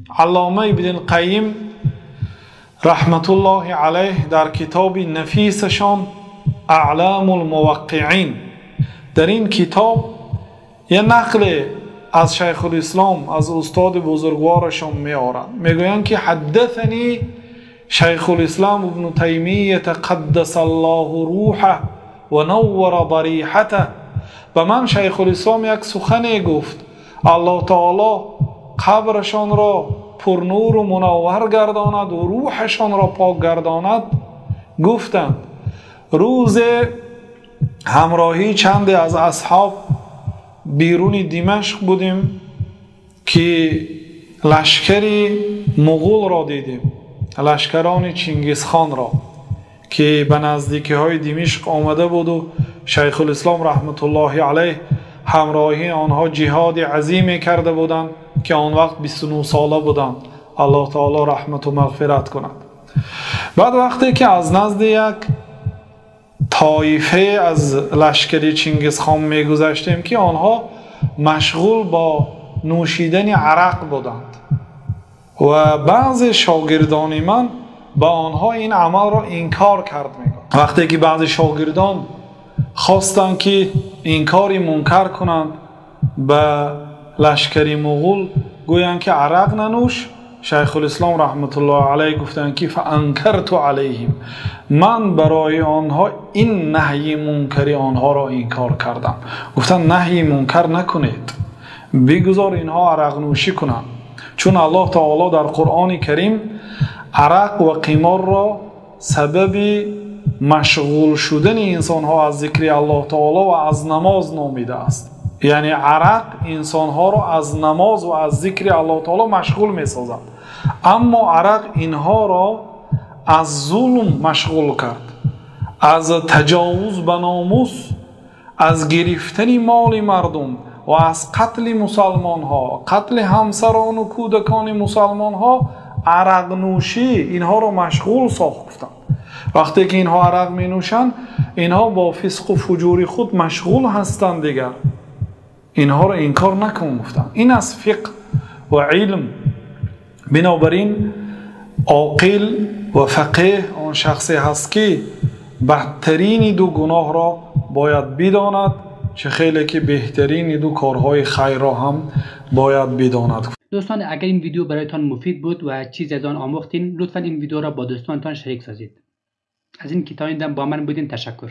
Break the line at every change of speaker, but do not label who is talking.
Аллома Ибни Қайим раҳматуллоҳи алайҳ дар китоби нафисашон Аъломул Муваққиин, дар ин китоб як нақле аз Шайхулислом, аз устоди бузургворашон меоранд. Мегӯянд ки ҳаддасани Шайхулислом Ибни Таймия қаддасаллоҳу рӯҳаҳу ва наввара дариҳатаҳу, ба ман Шайхулислом як сухане гуфт, Аллоҳ таоло қабрашонро пурнуру мунаввар гардонад ва рӯҳашонро пок гардонад. Гуфтанд рӯзе ҳамроҳии чанде аз асҳоб беруни Димашқ будем ки лашкари муғулро дидем, лашкарони Чингизхонро, ки ба наздикиҳои Димишқ омада буду Шайхулислом раҳматуллоҳи алайҳ ҳамроҳии онҳо ҷиҳоди азиме карда буданд, ки он вақт 29 сола буданд. Аллоҳ таоло раҳмату мағфират кунад. Баъд вақте ки аз назди як тоифае аз лашкари Чингизхон мегузаштем, ки онҳо машғул бо нӯшидани арақ буданд ва баъзе шогирдони ман ба онҳо ин амалро инкор кард. Мегӯянд вақте ки баъзе шогирдон хостанд ки инкори мункар кунанд ба лашкари муғул, гӯянд ки арақ нанӯш, Шайхулислом раҳматуллоҳи алайҳ гуфтанд ки фаанкарту алайҳим, ман барои онҳо ин наҳйи мункари онҳоро инкор кардам. Гуфтанд наҳйи мункар накунед, бигузор инҳо арақнӯшӣ кунанд, чун Аллоҳ таоло дар Қуръони Карим арақ ва қиморро сабаби машғул шудани инсонҳо аз зикри Аллоҳ таоло ва аз намоз номидааст. Яъне арақ инсонҳоро аз намоз ва аз зикри Аллоҳ таоло машғул месозад, аммо арақ инҳоро аз зулм машғул кард, аз таҷовуз ба номус, аз гирифтани моли мардум ва аз қатли мусалмонҳо, қатли ҳамсарону кӯдакони мусалмонҳо. Арақнӯшӣ инҳоро машғул сохт. Гуфтанд вақте ки инҳо арақ менӯшанд, инҳо бо фисқу фуҷури худ машғул ҳастанд, дигар инҳоро инкор накун. Гуфтанд ин аз фиқҳ ва илм. Бинобар ин оқил ва фақеҳ он шахсе ҳаст ки бадтарини ду гуноҳро бояд бидонад, чӣ хеле ки беҳтарини ду корҳои хайрро ҳам бояд бидонад.
دوستان اگر این ویدیو برایتان مفید بود و چیزی از آن آموختین، لطفا این ویدیو را با دوستانتان شریک سازید. از این که تا این دم با من بودین تشکر.